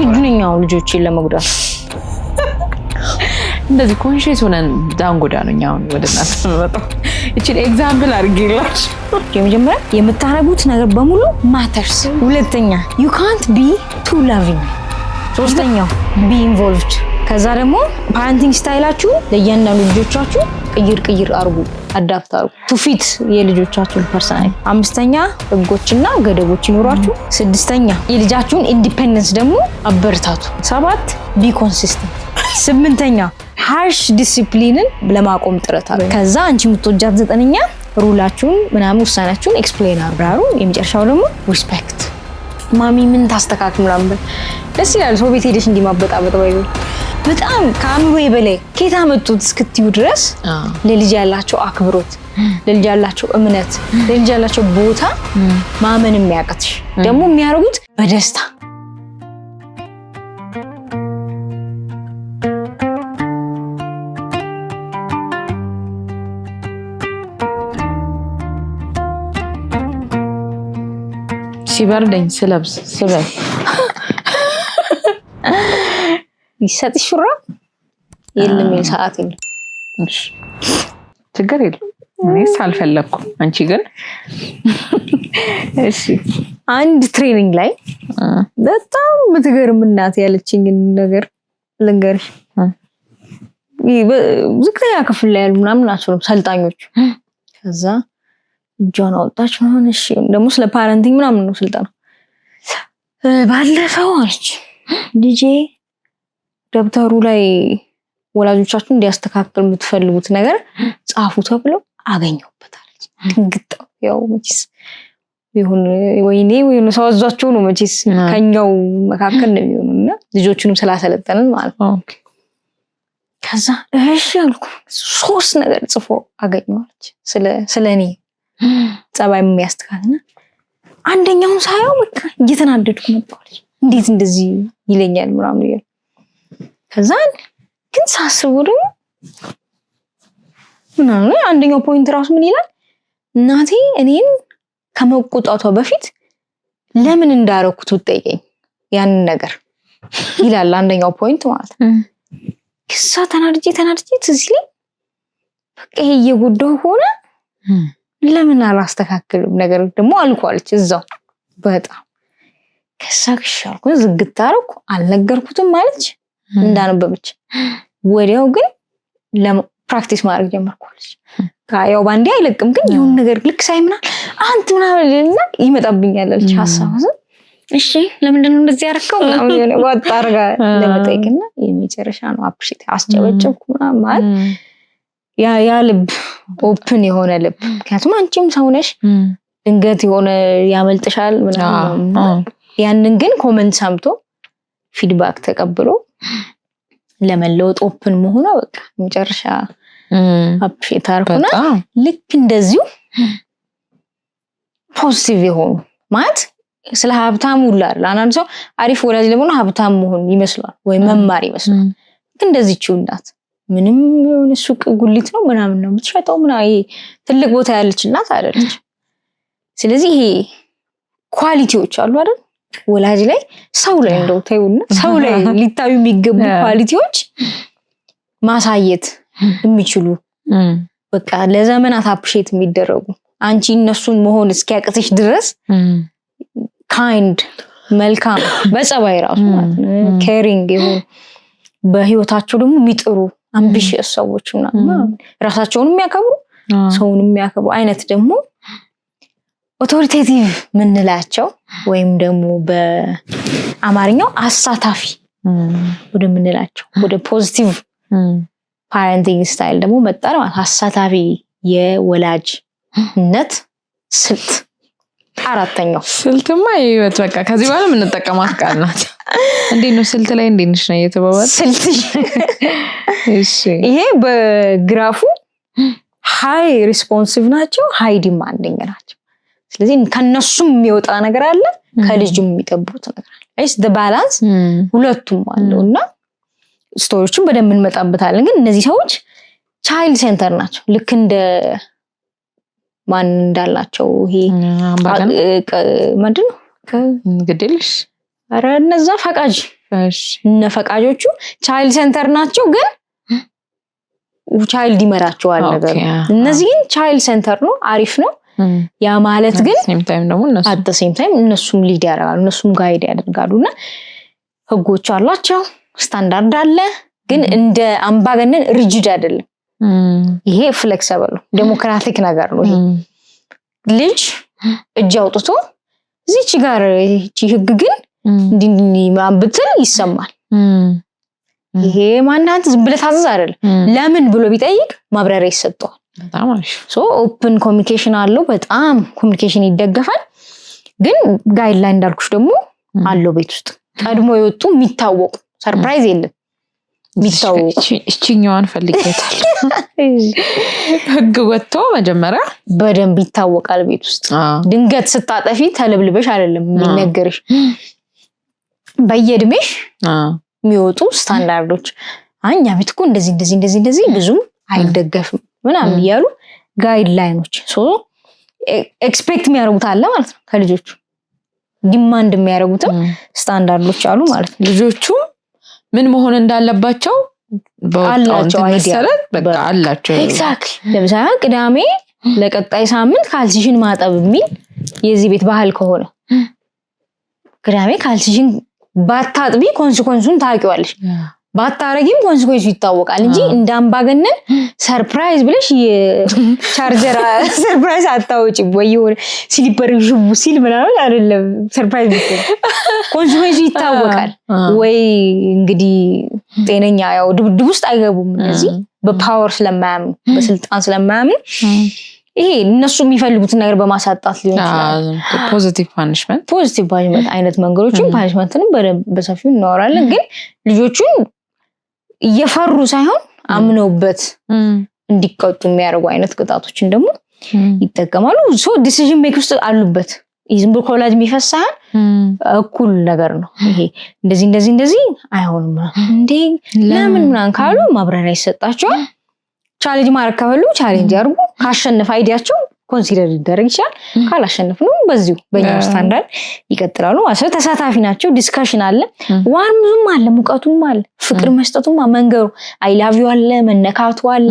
ዝግጁ ነኝ አሁን ልጆቼን ለመጉዳት። እንደዚህ conscious ሆነን ዳንጎዳ ነው እኛ አሁን ወደ እናንተ የምመጣው። ይችን example አድርጌላችሁ። የመጀመሪያ የምታረጉት ነገር በሙሉ matters። ሁለተኛ ዩ ካንት ቢ ቱ ላቪንግ። ሶስተኛው be involved። ከዛ ደግሞ parenting style ኣችሁ ለእያንዳንዱ ልጆቻችሁ ቅይር ቅይር አርጉ፣ adapt አርጉ to fit የልጆቻችሁን personality። አምስተኛ ህጎችና ገደቦች ይኖሯችሁ። ስድስተኛ የልጃችሁን independence ደግሞ አበረታቱ። ሰባት be consistent። ስምንተኛ harsh discipline ን ለማቆም ጥረት አድርጉ። ከዛ አንቺ የምትወጃት ዘጠነኛ rule ኣችሁን ምናምን ውሳኔያችሁን explain አብራሩ። የመጨረሻው ደግሞ respect። ማሚ ምን ታስተካክል ምናምን ደስ ይላል። ሰው ቤት ሄደሽ እንዲህ ማበጣበጥ ባይ በጣም ከአእምሮዬ በላይ ከየት አመጡት እስክትዩ ድረስ ለልጅ ያላቸው አክብሮት፣ ለልጅ ያላቸው እምነት፣ ለልጅ ያላቸው ቦታ ማመን የሚያቅትሽ ደግሞ የሚያደርጉት በደስታ። ሲበርደኝ ስለብስ ስበል ይሰጥሽ ሹራብ የለም ሰዓት የለም። ችግር የለም። እኔስ አልፈለግኩም። አንቺ ግን እሺ። አንድ training ላይ በጣም የምትገርም እናት ያለችኝን ነገር ልንገርሽ። ዝቅተኛ ክፍል ላይ ያሉ ምናምን ናቸው ሰልጣኞቹ። ከዛ እጇን አወጣች ምናምን። እሺ ደግሞ ስለ parenting ምናምን ነው ስልጠና። ባለፈው አለች ልጄ ደብተሩ ላይ ወላጆቻችሁ እንዲያስተካክል የምትፈልጉት ነገር ጻፉ ተብለው አገኘሁበታለች። ድንግጥ ያው መቼስ ይሁን ወይኔ ወይ ሰው አዟቸው ነው መቼስ ከኛው መካከል ነው የሚሆኑ እና ልጆቹንም ስላሰለጠንን ማለት ነው። ከዛ እሺ አልኩ። ሶስት ነገር ጽፎ አገኘዋለች ስለ እኔ ጸባይ የሚያስተካክልና አንደኛውን ሳየው በቃ እየተናደድኩ መጣሁ። እንዴት እንደዚህ ይለኛል ምናምን እያልኩ ከዛ ግን ሳስበው ደግሞ ምናምን አንደኛው point ራሱ ምን ይላል፣ እናቴ እኔን ከመቆጣቷ በፊት ለምን እንዳረኩት ብትጠይቀኝ ያንን ነገር ይላል አንደኛው point ማለት ነው። ከዛ ተናድጄ ተናድጄ ትዝ ይለኝ በቃ ይሄ እየጎዳው ከሆነ ለምን አላስተካክልም ነገር ደግሞ አልኳለች እዛው በጣም ከዛ ክሽ አልኩ፣ ዝግት አደረኩ፣ አልነገርኩትም አለች እንዳነበበች። ወዲያው ግን practice ማድረግ ጀመርኩ አለች። ያው ባንዴ አይለቅም፣ ግን የሆነ ነገር ልክ ሳይ ምናምን አንተ ምናምን እና ይመጣብኛል አለች ሀሳብ። እሺ ለምንድን ነው እንደዚህ ያደረከው ምናምን የሆነ ወጣ አድርጋ ለመጠየቅና የመጨረሻ ነው appreciate አስጨበጨብኩ ምናምን ማለት ያ ልብ open የሆነ ልብ። ምክንያቱም አንቺም ሰው ነሽ፣ ድንገት የሆነ ያመልጥሻል ምናምን። ያንን ግን comment ሰምቶ feedback ተቀብሎ ለመለወጥ open መሆኗ በቃ መጨረሻ appreciate አደረኩና ልክ እንደዚሁ positive የሆኑ ማለት ስለ ሀብታም ሁላ አይደል። አንዳንድ ሰው አሪፍ ወላጅ ለመሆን ሀብታም መሆን ይመስሏል ወይ መማር ይመስሏል። ልክ እንደዚህችው እናት ምንም የሆነ ሱቅ ጉሊት ነው ምናምን ነው የምትሸጠው ምናምን ይሄ ትልቅ ቦታ ያለች እናት አይደለች። ስለዚህ ይሄ quality ዎች አሉ አይደል ወላጅ ላይ ሰው ላይ እንደው ተይውና ሰው ላይ ሊታዩ የሚገቡ quality ዎች ማሳየት የሚችሉ በቃ ለዘመናት appreciate የሚደረጉ አንቺ እነሱን መሆን እስኪያቅትሽ ድረስ kind መልካም በጸባይ ራሱ ማለት ነው caring የሆኑ በህይወታቸው ደግሞ የሚጥሩ ambitious ሰዎች ምናምን ራሳቸውን የሚያከብሩ ሰውን የሚያከብሩ አይነት ደግሞ authoritative ምንላቸው ወይም ደግሞ በአማርኛው አሳታፊ ወደምንላቸው ወደ positive parenting style ደግሞ መጣ ማለት አሳታፊ የወላጅነት ስልት አራተኛው ስልትማ የህይወት በቃ ከዚህ በኋላ የምንጠቀማት ቃል ናት። እንዴት ነው ስልት ላይ እንዴት ነሽ ነው እየተባባለ ስልት። እሺ ይሄ በግራፉ high responsive ናቸው፣ high demanding ናቸው። ስለዚህ ከነሱም የሚወጣ ነገር አለ፣ ከልጁም የሚጠብቁት ነገር አለ። እስ balance ሁለቱም አለው እና story ዎችን በደንብ እንመጣበታለን። ግን እነዚህ ሰዎች child center ናቸው። ልክ እንደ ማን እንዳላቸው ይሄ ምንድን ነው ግዴለሽ ኧረ እነዛ ፈቃጅ እነ ፈቃጆቹ child center ናቸው፣ ግን child ይመራቸዋል ነገሩ። እነዚህ ግን child center ነው፣ አሪፍ ነው። ያ ማለት ግን at same time እነሱም lead ያደርጋሉ፣ እነሱም guide ያደርጋሉ። እና ህጎች አሏቸው፣ ስታንዳርድ አለ። ግን እንደ አምባገነን rigid አይደለም። ይሄ flexible ነው፣ ዴሞክራቲክ ነገር ነው። ይሄ ልጅ እጅ አውጥቶ እዚች ጋር ይቺ ህግ ግን እንዲህ እንዲህ ብትል ይሰማል። ይሄ ማናንት ዝም ብለህ ታዘዝ አይደለም። ለምን ብሎ ቢጠይቅ ማብራሪያ ይሰጠዋል። So open communication አለው። በጣም communication ይደገፋል። ግን guideline እንዳልኩሽ ደግሞ አለው። ቤት ውስጥ ቀድሞ የወጡ የሚታወቁ፣ surprise የለም፣ የሚታወቁ። እችኛዋን ፈልጌታል። ህግ ወጥቶ መጀመሪያ በደንብ ይታወቃል። ቤት ውስጥ ድንገት ስታጠፊ ተለብልበሽ አይደለም የሚነገርሽ። በየእድሜሽ የሚወጡ ስታንዳርዶች፣ እኛ ቤት እኮ እንደዚህ እንደዚህ እንደዚህ እንደዚህ ብዙም አይደገፍም ምናምን እያሉ guideline ኦች፣ expect የሚያደርጉት አለ ማለት ነው። ከልጆቹ demand የሚያደርጉትም ስታንዳርዶች አሉ ማለት ነው። ልጆቹ ምን መሆን እንዳለባቸው አላቸው idea። መሰረት በቃ አላቸው። Exactly። ለምሳሌ ቅዳሜ ለቀጣይ ሳምንት ካልሲሽን ማጠብ የሚል የዚህ ቤት ባህል ከሆነ፣ ቅዳሜ ካልሲሽን ባታጥቢ consequence ኡን ታውቂዋለሽ። ባታረጊም consequence ኡ ይታወቃል እንጂ እንደ አምባገነን surprise ብለሽ የ charger surprise አታወጪም ወይ የሆነ slipper ሽቡ ሲል ምናምን አይደለም። Surprise ብትል consequence ኡ ይታወቃል። ወይ እንግዲህ ጤነኛ ያው ድብድብ ውስጥ አይገቡም እነዚህ፣ በ power ስለማያምኑ፣ በስልጣን ስለማያምኑ፣ ይሄ እነሱ የሚፈልጉትን ነገር በማሳጣት ሊሆን ይችላል። Positive punishment። Positive punishment አይነት መንገዶችን፣ punishment ንም በደንብ በሰፊው እናወራለን። ግን ልጆቹን እየፈሩ ሳይሆን አምነውበት እንዲቀጡ የሚያደርጉ አይነት ቅጣቶችን ደግሞ ይጠቀማሉ። So decision make ውስጥ አሉበት። ይህ ዝም ብሎ ከወላጅ የሚፈስ ሳይሆን እኩል ነገር ነው። ይሄ እንደዚህ እንደዚህ እንደዚህ አይሆንም እንዴ ለምን ምናምን ካሉ ማብራሪያ ይሰጣቸዋል። Challenge ማድረግ ከፈለጉ challenge ያድርጉ። ካሸነፈ idea ኣቸው consider ሊደረግ ይችላል። ካላሸነፍ ነው በዚሁ በእኛው ስታንዳርድ ይቀጥላሉ ማለት ነው። ተሳታፊ ናቸው። Discussion አለ፣ warmth ኡም አለ፣ ሙቀቱም አለ፣ ፍቅር መስጠቱም፣ መንገሩ I love you አለ፣ መነካቱ አለ፣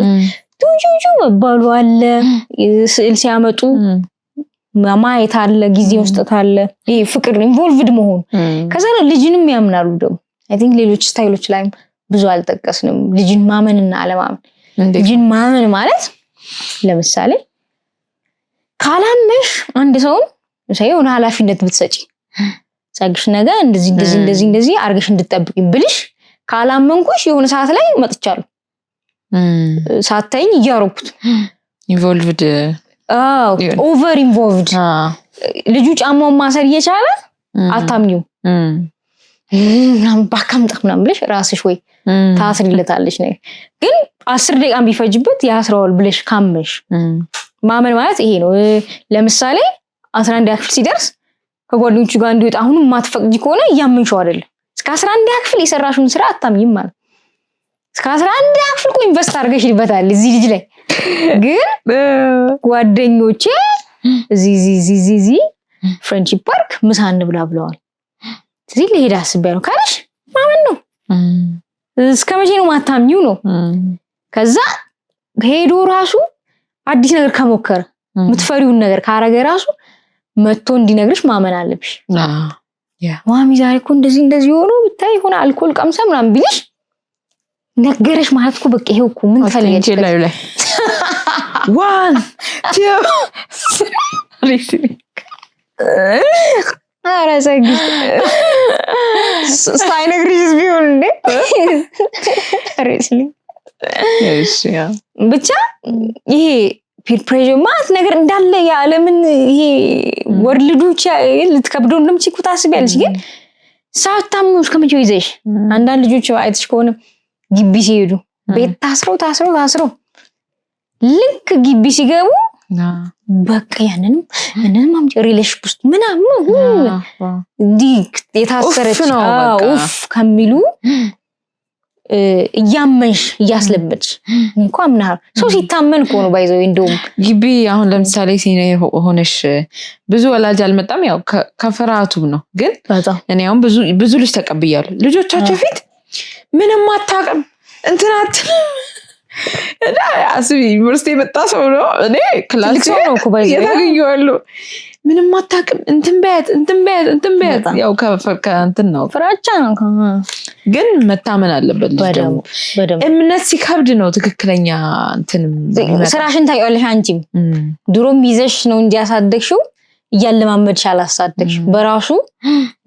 ቱጁጁ መባሉ አለ፣ ስዕል ሲያመጡ ማየት አለ፣ ጊዜ መስጠት አለ። ይሄ ፍቅር involved መሆኑ፣ ከዛ ልጅንም ያምናሉ ደግሞ። I think ሌሎች style ኦች ላይም ብዙ አልጠቀስንም። ልጅን ማመንና አለማመን። ልጅን ማመን ማለት ለምሳሌ ካላመንሽ አንድ ሰውን፣ ለምሳሌ የሆነ ኃላፊነት ብትሰጪ፣ ጸግሽ ነገ እንደዚህ እንደዚህ እንደዚህ እንደዚህ አድርገሽ እንድጠብቂ ብልሽ፣ ካላመንኩሽ የሆነ ሰዓት ላይ መጥቻለሁ ሳታይኝ እያረኩት Involved። Over involved። ልጁ ጫማውን ማሰር እየቻለ አታምኚው ምናምን ባካምጣ ምናምን ብለሽ ራስሽ ወይ ታስሪለታለሽ። ነገር ግን 10 ደቂቃ ቢፈጅበት ያስረዋል ብለሽ ካመንሽ፣ ማመን ማለት ይሄ ነው። ለምሳሌ 11 ክፍል ሲደርስ ከጓደኞቹ ጋር እንዲወጣ አሁንም የማትፈቅጂ ከሆነ እያመንሽው አይደለም። እስከ 11 ክፍል የሰራሽውን ስራ አታምኝም ማለት፣ እስከ 11 ክፍል እኮ invest አድርገሽበታል እዚህ ልጅ ላይ። ግን ጓደኞቼ እዚህ እዚህ እዚህ እዚህ Friendship Park ምሳ እንብላ ብለዋል፣ ስለዚህ ልሄድ አስቤያለሁ ካለሽ ማመን ነው። እስከ መቼ ነው ማታምኚው ነው። ከዛ ሄዶ ራሱ አዲስ ነገር ከሞከረ፣ የምትፈሪውን ነገር ካረገ ራሱ መጥቶ እንዲነግርሽ ማመን አለብሽ። ማሚ ዛሬ እኮ እንደዚህ እንደዚህ ሆኖ ብታይ፣ የሆነ አልኮል ቀምሰ ምናምን ቢልሽ፣ ነገረሽ ማለት እኮ በቃ ይሄው እኮ፣ ምን ትፈልጊያለሽ? ላዩ ላይ one two። ኧረ ጸጊ፣ ሳይነግርሽስ ቢሆን እንዴ? ብቻ ይሄ peer pressure ማለት ነገር እንዳለ የዓለምን ይሄ world ኡ ልትከብደው እንደምችል እኮ ታስቢያለሽ። ግን ሳታምኚው እስከ መቼው ይዘሽ፣ አንዳንድ ልጆች አይተሽ ከሆነ ግቢ ሲሄዱ ቤት ታስረው ታስረው ታስረው ልክ ግቢ ሲገቡ በቃ ያንንም ያንንም አምጪ፣ relationship ውስጥ ምናምን እንዲህ የታሰረች ኡፍ ነው በቃ። ኡፍ ከሚሉ። እያመንሽ እያስለመድሽ እንኳ አምናሃል። ሰው ሲታመን እኮ ነው by the way እንደውም። ግቢ አሁን ለምሳሌ senior ሆነሽ ብዙ ወላጅ አልመጣም፣ ያው ከፍርሃቱም ነው። ግን እኔ አሁን ብዙ ብዙ ልጅ ተቀብያለሁ። ልጆቻቸው ፊት ምንም አታውቅም፣ እንትን አትልም። እና አስቢ፣ ዩኒቨርሲቲ የመጣ ሰው ነው። እኔ class ትልቅ ሰው ነው እኮ by the way። የታገኘዋለሁ፣ ምንም አታውቅም፣ እንትን በያት፣ እንትን በያት፣ እንትን በያት። ያው ከእንትን ነው። ፍራቻ ነው። ግን መታመን አለበት ልጅ ደግሞ። በደንብ። እምነት ሲከብድ ነው ትክክለኛ እንትን የሚመጣው። ስራሽን ታውቂዋለሽ። አንቺም ድሮም ይዘሽ ነው እንጂ ያሳደግሽው፣ እያለማመድሽ አላሳደግሽ። በራሱ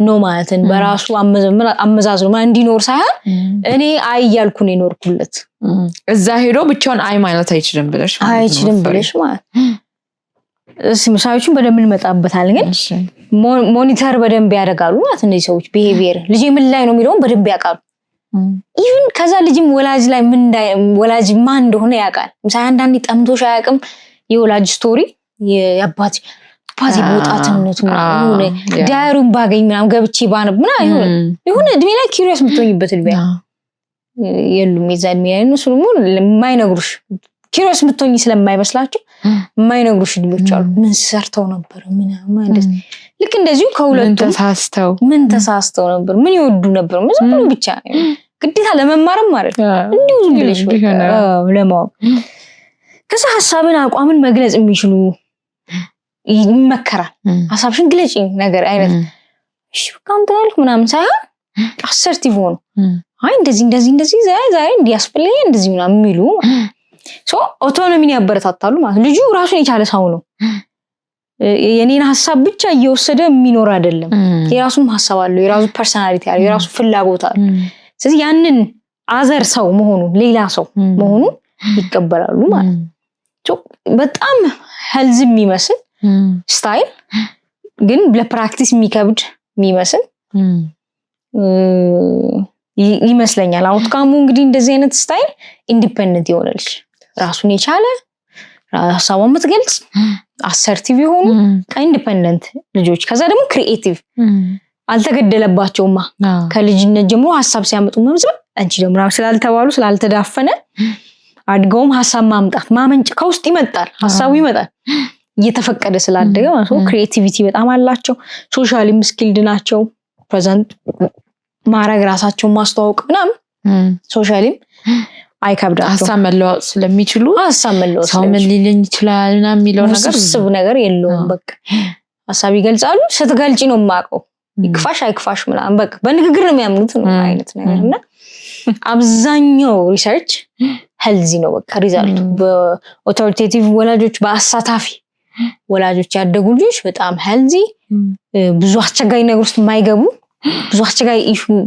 no ማለትን በራሱ አመዛዝኖ ማለት እንዲኖር ሳይሆን እኔ አይ እያልኩ ነው የኖርኩለት። እዛ ሄዶ ብቻውን አይ ማለት አይችልም ብለሽ ማለት ነው። አይችልም ብለሽ ማለት። እስኪ ምሳሌዎችን በደንብ እንመጣበታለን። ግን monitor በደንብ ያደርጋሉ ማለት እነዚህ ሰዎች behavior ልጄ ምን ላይ ነው የሚለውን በደንብ ያውቃሉ። Even ከዛ ልጅም ወላጅ ላይ ምን ወላጅ ማን እንደሆነ ያውቃል። ምሳሌ አንዳንዴ ጠምቶሽ አያውቅም የወላጅ story፣ የአባት አባቴ በወጣትነቱ ምናምን የሆነ diary ውን ባገኝ ምናምን ገብቼ ባነብ ምናምን የሆነ እድሜ ላይ curious የምትሆኝበት እድሜ የሉም የዛ እድሜ ላይ። እነሱ ደግሞ የማይነግሩሽ፣ curious የምትሆኝ ስለማይመስላቸው የማይነግሩሽ እድሜዎች አሉ። ምን ሰርተው ነበር ምናምን እንደዚህ። ልክ እንደዚሁ ምን ከሁለቱም ተሳስተው። ምን ተሳስተው ነበር፣ ምን ይወዱ ነበር፣ ዝም ብሎ ብቻ ግዴታ ለመማርም ማለት ነው፣ እንዲሁ ዝም ብለሽ በቃ አዎ፣ ለማወቅ። ከዛ ሀሳብን አቋምን መግለጽ የሚችሉ ይመከራል። ሀሳብሽን ግለጪ ነገር አይነት፣ እሺ በቃ እንትን ያልኩ ምናምን ሳይሆን assertive ሆኑ፣ አይ እንደዚህ እንደዚህ እንደዚህ፣ ዛሬ ዛሬ እንዲህ ያስፈልገኛል እንደዚህ ምናምን የሚሉ። So autonomy ን ያበረታታሉ ማለት ነው። ልጁ ራሱን የቻለ ሰው ነው። የኔን ሀሳብ ብቻ እየወሰደ የሚኖር አይደለም። የራሱም ሀሳብ አለው፣ የራሱ personality አለው፣ የራሱ ፍላጎት አለው። ስለዚህ ያንን other ሰው መሆኑን፣ ሌላ ሰው መሆኑን ይቀበላሉ ማለት ነው። So በጣም healthy የሚመስል style ግን ለ practice የሚከብድ የሚመስል ይመስለኛል። Outcome ኡ እንግዲህ እንደዚህ አይነት style independent የሆነ ልጅ፣ ራሱን የቻለ፣ ሀሳቧን የምትገልጽ፣ assertive የሆኑ independent ልጆች። ከዛ ደግሞ creative አልተገደለባቸውማ። ከልጅነት ጀምሮ ሀሳብ ሲያመጡ መምዝበ አንቺ ደግሞ ምናምን ስላልተባሉ፣ ስላልተዳፈነ አድገውም ሀሳብ ማምጣት ማመንጭ ከውስጥ ይመጣል፣ ሀሳቡ ይመጣል እየተፈቀደ ስላደገ ማለት ነው። Creativity በጣም አላቸው። Socially ም skilled ናቸው። Present ማድረግ፣ ራሳቸውን ማስተዋወቅ ምናምን socially ም አይከብዳቸውም። ሀሳብ መለዋወጥ ስለሚችሉ ሀሳብ መለዋወጥ ሰው ምን ስለሚችሉ ሊለኝ ይችላል ምናምን የሚለው ነገር ውስብስብ ነገር የለውም። በቃ ሀሳብ ይገልጻሉ። ስትገልጪ ነው የማውቀው ይክፋሽ አይክፋሽ ምናምን፣ በቃ በንግግር ነው የሚያምኑት ነው አይነት ነገር። እና አብዛኛው research healthy ነው በቃ result ኡ። በ authoritative ወላጆች፣ በአሳታፊ ወላጆች ያደጉ ልጆች በጣም healthy፣ ብዙ አስቸጋሪ ነገር ውስጥ የማይገቡ፣ ብዙ አስቸጋሪ issue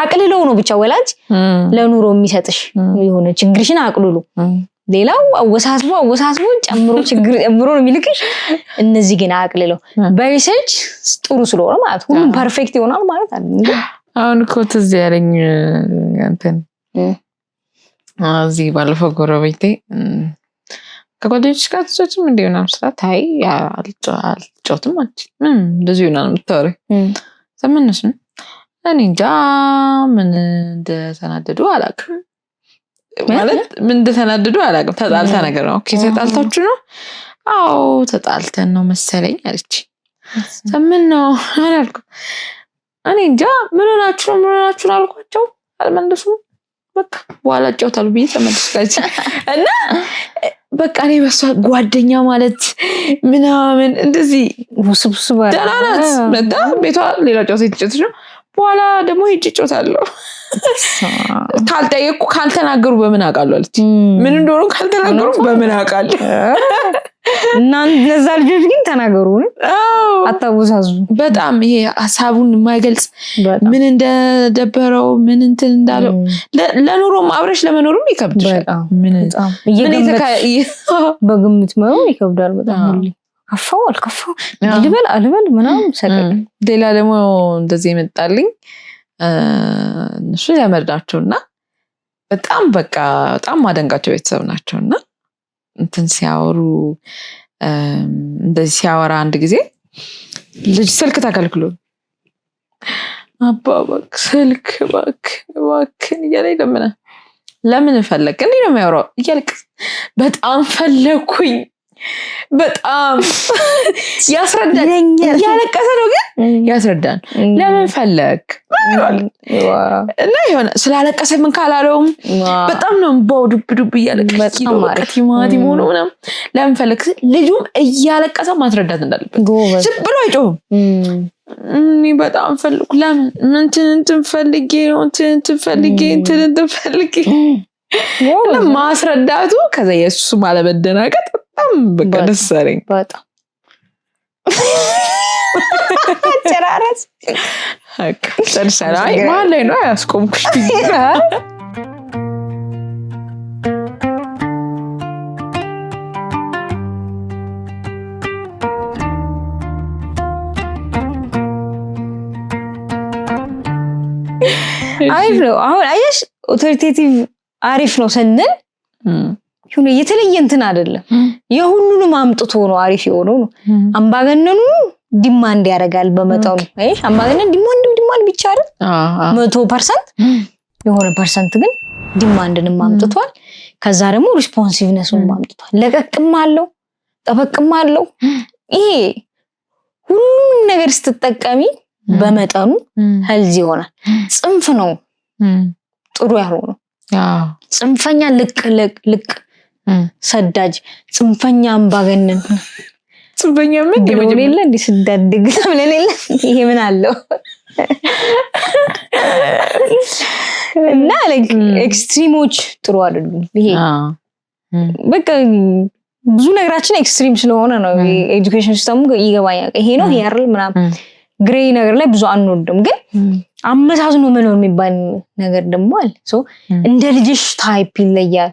አቅልለው ነው ብቻ ወላጅ ለኑሮ የሚሰጥሽ የሆነ ችግርሽን አቅልሎ፣ ሌላው አወሳስቦ አወሳስቦ ጨምሮ ችግር ጨምሮ ነው የሚልክሽ። እነዚህ ግን አቅልለው በ research ጥሩ ስለሆነ ማለት ሁሉም perfect ይሆናል ማለት አይደለም ግን። አሁን እኮ ትዝ ያለኝ እንትን እዚህ ባለፈው ጎረቤቴ ከጓደኞች ጋር ትጫወችም እንዲ ምናምን ስላት አይ አልጫወትም አለች። ምን እንደዚህ ይሆናል የምታወሪው? ምንሽ ነው? እኔ እንጃ ምን እንደተናደዱ አላውቅም። ማለት ምን እንደተናደዱ አላውቅም። ተጣልታ ነገር ነው። Okay፣ ተጣልታችሁ ነው? አዎ ተጣልተን ነው መሰለኝ አለች። ምን ነው አላልኩም። እኔ እንጃ ምን ሆናችሁ ነው፣ ምን ሆናችሁ ነው አልኳቸው። አልመለሱም። በቃ በኋላ እጫወታለሁ ብዬ ተመለስኩ። እና በቃ እኔ በሷ ጓደኛ ማለት ምናምን እንደዚህ ውስብስብ። ደህና ናት። መጣ ቤቷ ሌላ ጨዋታ የተጫወተች ነው። በኋላ ደግሞ ሄጄ እጫወታለሁ። ካልጠየቅኩ ካልተናገሩ በምን አውቃለሁ አለች። ምን እንደሆኑ ካልተናገሩ በምን አውቃለሁ? እና እነዛ ልጆች ግን ተናገሩ፣ አታወሳዙ። በጣም ይሄ ሀሳቡን የማይገልጽ፣ ምን እንደደበረው፣ ምን እንትን እንዳለው፣ ለኑሮም አብረሽ ለመኖርም ይከብድሻል። በግምት መኖር ይከብዳል በጣም። ሁሌ ከፋው አልከፋው፣ ልበል አልበል ምናምን ሰቀቅ። ሌላ ደግሞ እንደዚህ የመጣልኝ እነሱ ዘመድ ናቸው እና በጣም በቃ በጣም ማደንቃቸው ቤተሰብ ናቸው። እና እንትን ሲያወሩ፣ እንደዚህ ሲያወራ አንድ ጊዜ ልጅ ስልክ ተከልክሎ አባ እባክህ ስልክ እባክህ እባክህን እያለ ይለምናል። ለምን ፈለግ? እንዲህ ነው የሚያወራው እያለቀሰ፣ በጣም ፈለግኩኝ፣ በጣም ያስረዳል። እያለቀሰ ነው ግን ያስረዳል። ለምን ፈለግ እና የሆነ ስላለቀሰ ምን ካላለውም በጣም ነው እንባው ዱብ ዱብ እያለ ቲማቲም ሆኖ ምናምን፣ ለምን ፈለግ፣ ልጁም እያለቀሰ ማስረዳት እንዳለበት፣ ዝም ብሎ አይጮህም። እኔ በጣም ፈልኩ፣ ለምን፣ እንትን እንትን ፈልጌ ነው፣ እንትን እንትን ፈልጌ፣ እንትን እንትን ፈልጌ ማስረዳቱ፣ ከዛ የእሱ አለመደናገጥ በጣም በቃ ደስ አለኝ። በጣም አጨራረስ። ጨርሰናል። አይ መሀል ላይ ነው ያስቆምኩሽ። አሪፍ ነው። አሁን አየሽ፣ authoritative አሪፍ ነው ስንል የሆነ የተለየ እንትን አይደለም። የሁሉንም አምጥቶ ነው አሪፍ የሆነው ነው። አምባገነኑ demand ያደርጋል በመጠኑ። አየሽ፣ አምባገነን demand demand ብቻ አይደል 100%፣ የሆነ percent ግን demand ንም አምጥቷል። ከዛ ደግሞ responsiveness ኡን አምጥቷል። ለቀቅም አለው፣ ጠበቅም አለው። ይሄ ሁሉንም ነገር ስትጠቀሚ በመጠኑ healthy ይሆናል። ጽንፍ ነው ጥሩ ያልሆነው። ጽንፈኛ ልቅ ልቅ ልቅ ሰዳጅ፣ ጽንፈኛ አምባገነን። ጽንፈኛ ምን? ብሎን የለ እንዲህ ስዳድግ ተብለን የለ፣ ይሄ ምን አለው እና extreme ኦች ጥሩ አይደሉም። ይሄ በቃ ብዙ ነገራችን extreme ስለሆነ ነው። Education system ኡ ይገባኛል። ይሄ ነው፣ ይሄ አይደል ምናምን፣ gray ነገር ላይ ብዙ አንወድም፣ ግን አመዛዝኖ መኖር የሚባል ነገር ደግሞ አለ። እንደ ልጅሽ type ይለያል።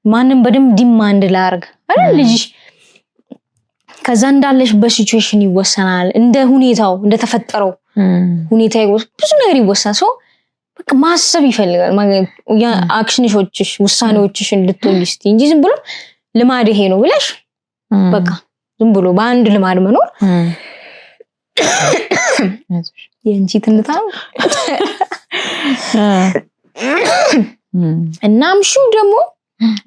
ማንም በደንብ demand ላርግ አይደል ልጅሽ፣ ከዛ እንዳለሽ በ situation ይወሰናል። እንደ ሁኔታው፣ እንደተፈጠረው ሁኔታ ብዙ ነገር ይወሰናል። So በቃ ማሰብ ይፈልጋል። Action ኦችሽ፣ ውሳኔዎችሽን ልትወልጂ ስትይ እንጂ ዝም ብሎ ልማድ ይሄ ነው ብለሽ በቃ ዝም ብሎ በአንድ ልማድ መኖር የእንቺ ትንታ ነው። እና አምሹ ደግሞ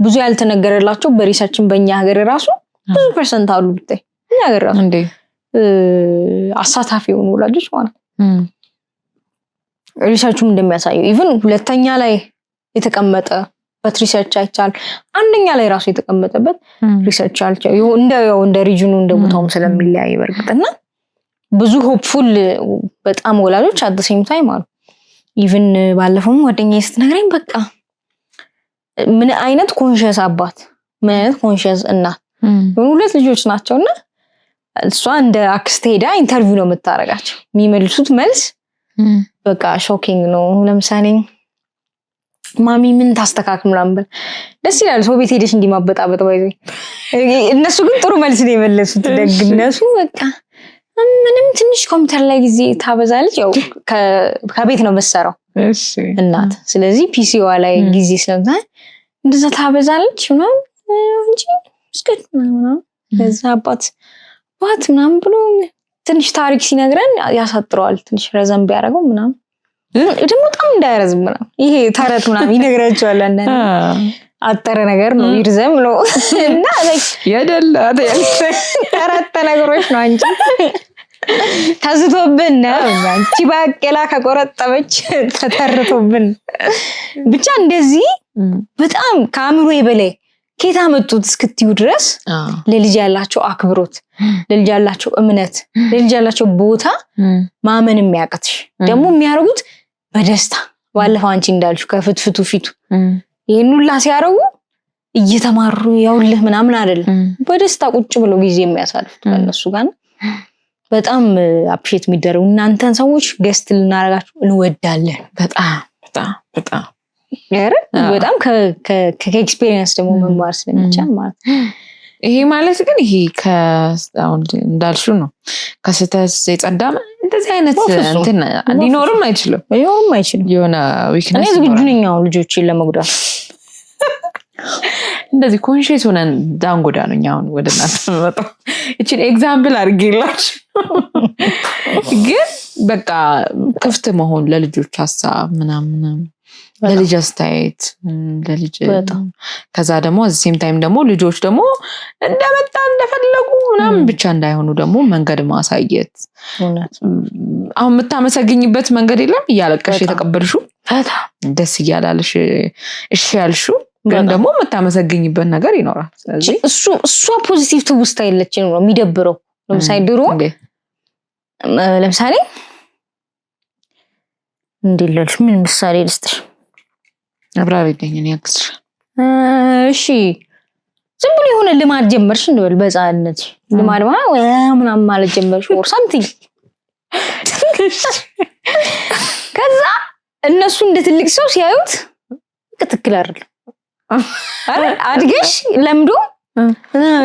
ብዙ ያልተነገረላቸው በ research ን በእኛ ሀገር ራሱ ብዙ percent አሉ ብታይ፣ እኛ ሀገር ራሱ አሳታፊ የሆኑ ወላጆች ማለት ነው። Research ኡም እንደሚያሳየው even ሁለተኛ ላይ የተቀመጠበት research አይቻል፣ አንደኛ ላይ ራሱ የተቀመጠበት research አልቻል፣ እንደ ያው እንደ ሪጅኑ እንደ ቦታውም ስለሚለያይ በእርግጥ። እና ብዙ hopeful በጣም ወላጆች at same time አሉ። Even ባለፈውም ጓደኛዬ ስትነግረኝ በቃ ምን አይነት conscious አባት፣ ምን አይነት conscious እናት፣ የሆኑ ሁለት ልጆች ናቸው እና እሷ እንደ አክስት ሄዳ interview ነው የምታደርጋቸው። የሚመልሱት መልስ በቃ shocking ነው። ለምሳሌ ማሚ ምን ታስተካክል ምናምን ብል ደስ ይላል። ሰው ቤት ሄደሽ እንዲህ ማበጣበጥ ባይዘ፣ እነሱ ግን ጥሩ መልስ ነው የመለሱት። ደግነቱ በቃ ምንም ትንሽ ኮምፒውተር ላይ ጊዜ ታበዛለች። ያው ከቤት ነው የምትሰራው እናት። ስለዚህ PC ዋ ላይ ጊዜ ስለምታ እንደዛ ታበዛለች ምናምን እንጂ እስከ ምናምን። ከዛ አባት አባት ምናምን ብሎ ትንሽ ታሪክ ሲነግረን ያሳጥረዋል። ትንሽ ረዘም ቢያደርገው ምናምን ደግሞ በጣም እንዳይረዝም ምናምን፣ ይሄ ተረት ምናምን ይነግራቸዋል። አንዳንዴ አጠረ ነገር ነው ይርዘም ነው እና የደላ ተረት ነገሮች ነው፣ አንቺ ተዝቶብን ነው። አንቺ ባቄላ ከቆረጠመች ተተርቶብን፣ ብቻ እንደዚህ በጣም ከአእምሮ በላይ ከየት አመጡት እስክትዩ ድረስ ለልጅ ያላቸው አክብሮት፣ ለልጅ ያላቸው እምነት፣ ለልጅ ያላቸው ቦታ ማመን የሚያቅትሽ፣ ደግሞ የሚያደርጉት በደስታ፣ ባለፈው አንቺ እንዳልሽው ከፍትፍቱ ፊቱ ይህን ሁላ ሲያደርጉ እየተማሩ ያውልህ ምናምን አይደለም፣ በደስታ ቁጭ ብለው ጊዜ የሚያሳልፉት ከእነሱ ጋር ነው። በጣም appreciate የሚደረጉ እናንተን ሰዎች guest ልናደርጋችሁ እንወዳለን። በጣም በጣም በጣም። ኧረ በጣም ከ experience ደግሞ መማር ስለሚቻል ማለት ነው። ይሄ ማለት ግን ይሄ አሁን እንዳልሽው ነው፣ ከስህተት የጸዳ እንደዚህ አይነት እንትን ሊኖርም አይችልም። ሊኖርም አይችልም። የሆነ weakness እኔ ዝግጁ ነኝ አሁን ልጆችን ለመጉዳት። እንደዚህ conscious ሆነን ዳንጎዳ ነው። እኛ አሁን ወደ እናንተ የምመጣው ይችን example አድርጌላችሁ ግን በቃ ክፍት መሆን ለልጆች ሀሳብ ምናምን፣ ለልጅ አስተያየት፣ ለልጅ ከዛ ደግሞ same time ደግሞ ልጆች ደግሞ እንደመጣ እንደፈለጉ ምናምን ብቻ እንዳይሆኑ ደግሞ መንገድ ማሳየት። አሁን የምታመሰግኝበት መንገድ የለም፣ እያለቀሽ የተቀበልሽው፣ ደስ እያላለሽ እሺ ያልሽው፣ ግን ደግሞ የምታመሰግኝበት ነገር ይኖራል። ስለዚህ እሱ እሷ positive ትውስታ የለችም ነው የሚደብረው። ለምሳሌ ድሮ ለምሳሌ እንዴት ልልሽ፣ ምን ምሳሌ ልስጥሽ? አብራሪልኝ፣ እኔ አግዝሻለሁ። እሺ፣ ዝም ብሎ የሆነ ልማድ ጀመርሽ እንበል፣ በህፃንነት ልማድ ማለት ምናምን ማለት ጀመርሽ or something። ከዛ እነሱ እንደ ትልቅ ሰው ሲያዩት ትክክል አይደለም፣ አድገሽ ለምዶ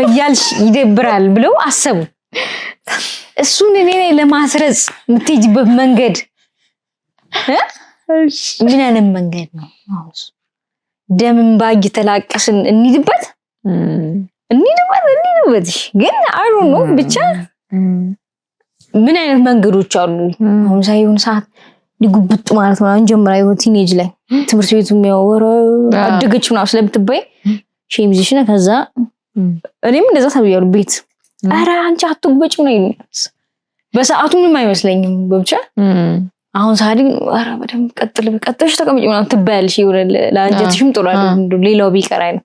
እያልሽ ይደብራል ብለው አሰቡ። እሱን እኔ ላይ ለማስረጽ የምትሄጂበት መንገድ ምን አይነት መንገድ ነው? ደም እንባ እየተላቀስን እንሂድበት እንሂድበት እንሂድበት። ግን I don't know፣ ብቻ ምን አይነት መንገዶች አሉ? አሁን ሳይ የሆነ ሰዓት ሊጉብጥ ማለት ምናምን ጀምራ የሆነ teenage ላይ ትምህርት ቤቱ የሚያወራ አደገች ምናምን ስለምትባይ shame ይዝሽና ከዛ እኔም እንደዛ ተብያለሁ። ቤት ኧረ አንቺ አትጉበጭ ነው ይሉኛል። በሰዓቱ ምንም አይመስለኝም። ብቻ አሁን ሳድግ ኧረ በደንብ ቀጥል ቀጥለሽ ተቀመጪ ምናምን ትባያለሽ። የሆነ ለአንጀትሽም ጥሩ አይደለም። ሌላው ቢቀር አይነት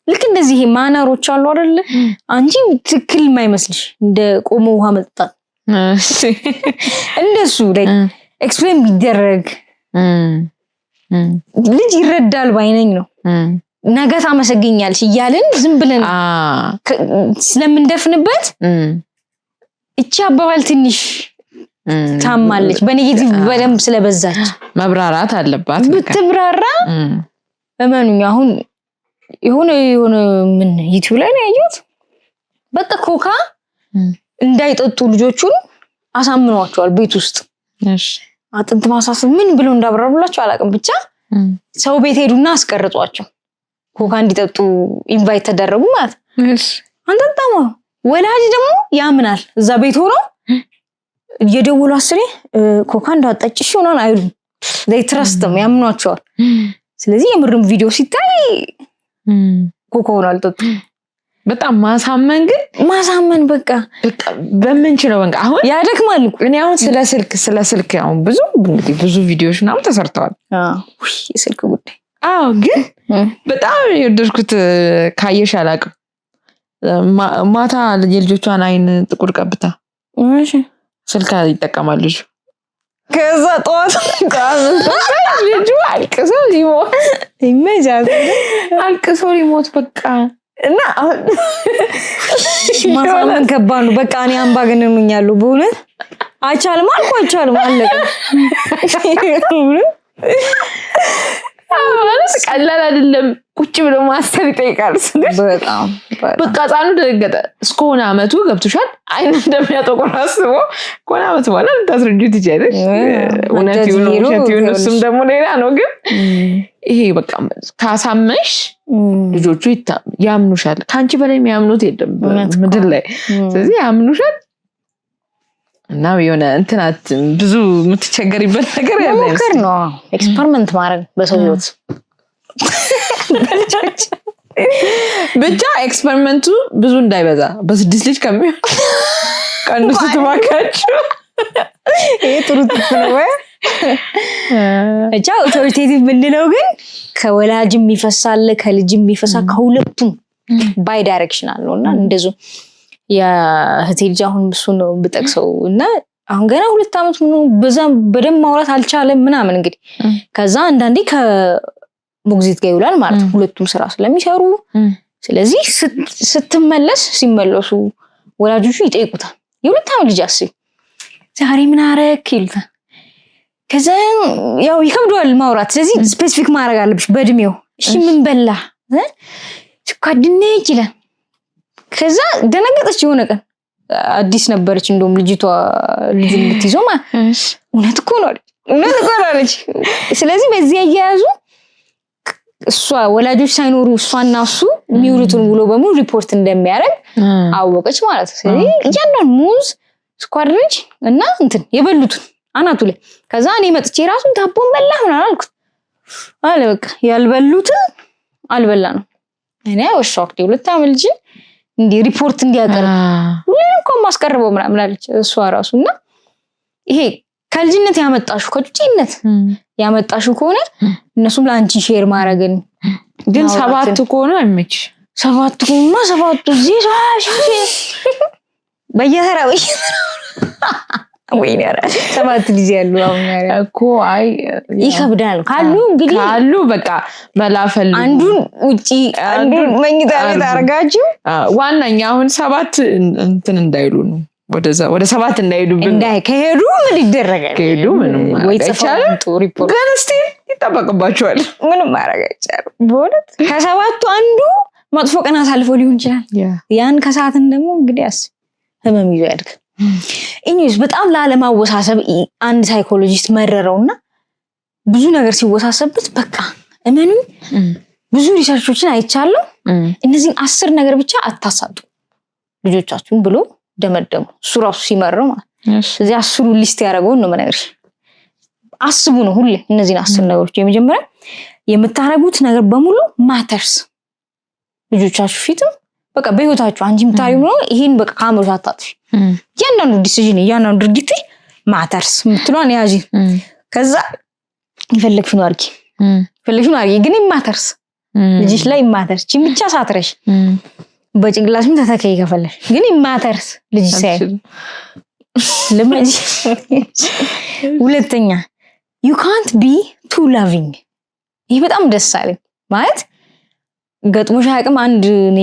ልክ እንደዚህ ይሄ manner ኦች አሉ አይደለ? አንቺ ትክክል የማይመስልሽ እንደ ቆሞ ውሃ መጠጣት እንደሱ like explain ቢደረግ ልጅ ይረዳል ባይነኝ ነው። ነገ ታመሰግኛለሽ እያልን ዝም ብለን ስለምንደፍንበት እቺ አባባል ትንሽ ታማለች። በ negative በደንብ ስለበዛች መብራራት አለባት። ብትብራራ እመኑኝ። አሁን የሆነ የሆነ ምን YouTube ላይ ነው ያየሁት። በቃ ኮካ እንዳይጠጡ ልጆቹን አሳምኗቸዋል። ቤት ውስጥ አጥንት ማሳሰብ ምን ብለው እንዳብራሩላቸው አላውቅም። ብቻ ሰው ቤት ሄዱና አስቀርጿቸው ኮካ እንዲጠጡ invite ተደረጉ ማለት ነው። አንጠጣም። ወላጅ ደግሞ ያምናል። እዛ ቤት ሆኖ እየደወሉ አስሬ ኮካ እንዳጠጭሽ ሆናን አይሉም። Trust them፣ ያምኗቸዋል። ስለዚህ የምርም ቪዲዮ ሲታይ ኮካ ሆኖ አልጠጡም። በጣም ማሳመን ግን ማሳመን በቃ በቃ በምንችለው መንገድ አሁን ያደክማል እኮ። እኔ አሁን ስለ ስልክ አሁን ብዙ እንግዲህ ብዙ ቪዲዮዎች ምናምን ተሰርተዋል። ውይ፣ የስልክ ጉዳይ። አዎ፣ ግን በጣም የወደድኩት ካየሽ አላውቅም፣ ማታ የልጆቿን አይን ጥቁር ቀብታ ስልክ ይጠቀማል ልጁ። ከዛ ጠዋት ልጁ አልቅሶ ሊሞት ይመጃል። አልቅሶ ሊሞት በቃ። እና አሁን ማሳመን ከባድ ነው። በቃ እኔ አምባገነን ሆኛለሁ በእውነት። አይቻልም አልኩ፣ አይቻልም፣ አለቀ። ማለት ቀላል አይደለም። ቁጭ ብሎ ማሰብ ይጠይቃል ስልሽ በጣም። በቃ ህፃኑ ደነገጠ። እስከሆነ አመቱ ገብቶሻል። አይን እንደሚያጠቁር አስቦ ከሆነ አመት በኋላ ልታስረጂው ትችያለሽ። እውነት ይሁን ውሸት ይሁን እሱም ደግሞ ሌላ ነው። ግን ይሄ በቃ ካሳመንሽ ልጆቹ ያምኑሻል። ከአንቺ በላይ የሚያምኑት የለም ምድር ላይ። ስለዚህ ያምኑሻል እና የሆነ እንትናት ብዙ የምትቸገሪበት ነገር ያለ መሞከር ነው፣ experiment ማድረግ በሰው ህይወት፣ በልጆች። ብቻ experiment ኡ ብዙ እንዳይበዛ፣ በስድስት ልጅ ከሚሆን ቀንሱት እባካችሁ። ይሄ ጥሩ tip ነው። ብቻ authoritative የምንለው ግን ከወላጅም ይፈሳል፣ ከልጅም ይፈሳል፣ ከሁለቱም bidirectional ነው። እና እንደዙ የእህቴ ልጅ አሁን እሱ ነው ብጠቅሰው እና አሁን ገና 2 ዓመት ምኑ በዛም በደንብ ማውራት አልቻለም ምናምን። እንግዲህ ከዛ አንዳንዴ ከሞግዚት ጋር ይውላል ማለት ነው፣ ሁለቱም ስራ ስለሚሰሩ። ስለዚህ ስትመለስ ሲመለሱ ወላጆቹ ይጠይቁታል። የ2 ዓመት ልጅ አስቢ፣ ዛሬ ምን አረክ ይሉታል። ከዛ ያው ይከብደዋል ማውራት። ስለዚህ specific ማድረግ አለብሽ በእድሜው። እሺ ምን በላ? ስኳር ድንች ይላል። ከዛ ደነገጠች። የሆነ ቀን አዲስ ነበረች እንደውም ልጅቷ ልጁን የምትይዘው ማለት፣ እውነት እኮ ነው አለች። እውነት እኮ ነው አለች። ስለዚህ በዚህ አያያዙ እሷ ወላጆች ሳይኖሩ እሷና እሱ የሚውሉትን ውሎ በሙሉ ሪፖርት እንደሚያደርግ አወቀች ማለት ነው። ስለዚህ እያንዳንዱ ሙዝ፣ ስኳር ድንች እና እንትን የበሉትን አናቱ ላይ። ከዛ እኔ መጥቼ ራሱ ዳቦን በላ ምናምን አልኩት አለ። በቃ ያልበሉትን አልበላ ነው። እኔ I was shocked። የ2 ዓመት ልጅ እንዲህ ሪፖርት እንዲያቀርብ፣ ሁሌም እኮ የማስቀርበው ምናምን አለች እሷ ራሱ። እና ይሄ ከልጅነት ያመጣሹ፣ ከጩጬነት ያመጣሹ ከሆነ እነሱም ለአንቺ share ማድረግን ግን ማውራትን። ሰባቱ ከሆነ አይመች። ሰባቱ ከሆኑማ ሰባቱ እዚህ በየተራ በየተራ፣ ወይኔ ኧረ ሰባት ልጅ ያሉ አሁን ኧረ እኮ አይ ይከብዳል። ካሉ እንግዲህ ካሉ በቃ መላፈል አንዱን ውጪ አንዱን መኝታ ቤት አድርጋችሁ። ዋናኛ አሁን ሰባት እንትን እንዳይሉ ነው፣ ወደዛ ወደ ሰባት እንዳይሄዱብን። እንዳይ ከሄዱ ምን ይደረጋል? ከሄዱ ምንም ወይ ማድረግ ጽፈው አይቻልም። ያምጡ ሪፖርት። ግን still ይጠበቅባቸዋል። ምንም ማድረግ አይቻልም። በእውነት ከሰባቱ አንዱ መጥፎ ቀን አሳልፎ ሊሆን ይችላል። ያን ከሰዓትን ደግሞ እንግዲህ አስብ፣ ህመም ይዞ ያድግ። Anyways በጣም ላለማወሳሰብ አንድ psychologist መረረውና ብዙ ነገር ሲወሳሰብበት በቃ እመኑኝ ብዙ research ኦችን አይቻለሁ። እነዚህን 10 ነገር ብቻ አታሳጡ ልጆቻችሁን ብሎ ደመደሙ። እሱ ራሱ ሲመረው ማለት ነው። እዚህ 10ሩ list ያደረገውን ነው የምነግርሽ። አስቡ ነው ሁሌ እነዚህን 10 ነገሮች። የመጀመሪያ የምታደርጉት ነገር በሙሉ matters። ልጆቻችሁ ፊትም በቃ በህይወታችሁ አንቺ የምታሪው ነው። ይሄን በቃ ከአእምሮሽ አታጥፊ። እያንዳንዱ decision፣ እያንዳንዱ ድርጊቴ matters የምትሏን ያዢ። ከዛ የፈለግሽውን አድርጊ፣ የፈለግሽውን አድርጊ፣ ግን matters፣ ልጅሽ ላይ matters። ቺን ብቻ ሳትረሽ በጭንቅላትሽም ተተከይ ከፈለሽ፣ ግን matters ልጅ ሳይ ልመጂ። ሁለተኛ ዩ ካንት ቢ ቱ ላቪንግ። ይህ በጣም ደስ አለኝ። ማለት ገጥሞሽ አያውቅም? አንድ እኔ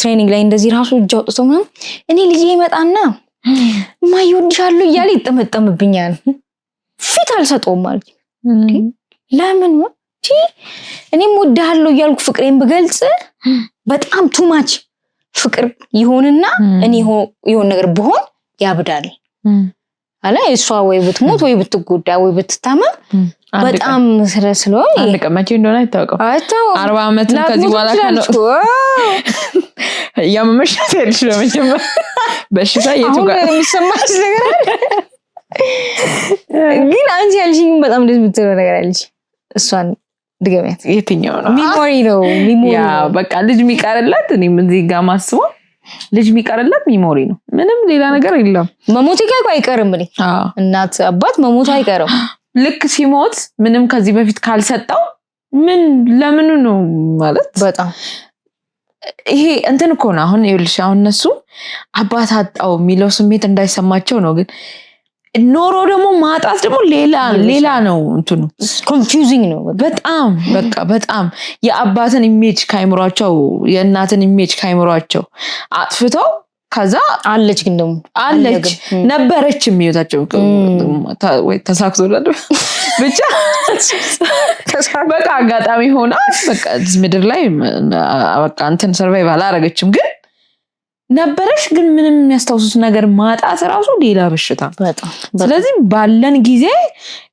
training ላይ እንደዚህ ራሱ እጅ አውጥቶ ምናምን እኔ ልጄ ይመጣና እማዬ እወድሻለሁ እያለ ይጠመጠምብኛል፣ ፊት አልሰጠውም ማለት። ለምን? እኔም እወድሃለሁ እያልኩ ፍቅሬን ብገልጽ በጣም too much ፍቅር ይሆንና እኔ የሆነ ነገር ብሆን ያብዳል አለ። እሷ ወይ ብትሞት ወይ ብትጎዳ ወይ ብትታመም በጣም ስለ ስለሆነ አንድ ቀን መቼ እንደሆነ አይታወቅም። አይታወቅም። 40 ዓመት ከዚህ በኋላ ትችላለች እኮ። እያመመሽ ነው ትያለሽ። በመጀመሪያ በሽታ የቱ አሁን ጋር የሚሰማሽ ነገር አለ። ግን አንቺ ያልሽኝም በጣም ደስ የምትለው ነገር አለች። እሷን ድገሚያት። የትኛው ነው? Memory ነው፣ memory ያ ነው። በቃ ልጅ የሚቀርለት፣ እኔም እዚህ ጋር ማስበው ልጅ የሚቀርለት memory ነው። ምንም ሌላ ነገር የለም። መሞቴ ጋር እኮ አይቀርም። እኔ እናት አባት መሞቱ አይቀርም። ልክ ሲሞት ምንም ከዚህ በፊት ካልሰጠው ምን ለምኑ ነው ማለት በጣም። ይሄ እንትን እኮ ነው። አሁን ይኸውልሽ፣ አሁን እነሱ አባት አጣው የሚለው ስሜት እንዳይሰማቸው ነው። ግን ኖሮ ደግሞ ማጣት ደግሞ ሌላ ሌላ ነው እንትኑ። Confusing ነው። በጣም በቃ በጣም የአባትን image ካይምሯቸው፣ የእናትን image ካይምሯቸው አጥፍተው ከዛ አለች ግን ደግሞ አለች ግን። ነበረች የሚወታቸው ወይ ተሳክቶላል ብቻ በቃ አጋጣሚ ሆና በቃ እዚህ ምድር ላይ በቃ እንትን survive አላረገችም፣ ግን ነበረች። ግን ምንም የሚያስታውሱት ነገር ማጣት ራሱ ሌላ በሽታ። በጣም። ስለዚህ ባለን ጊዜ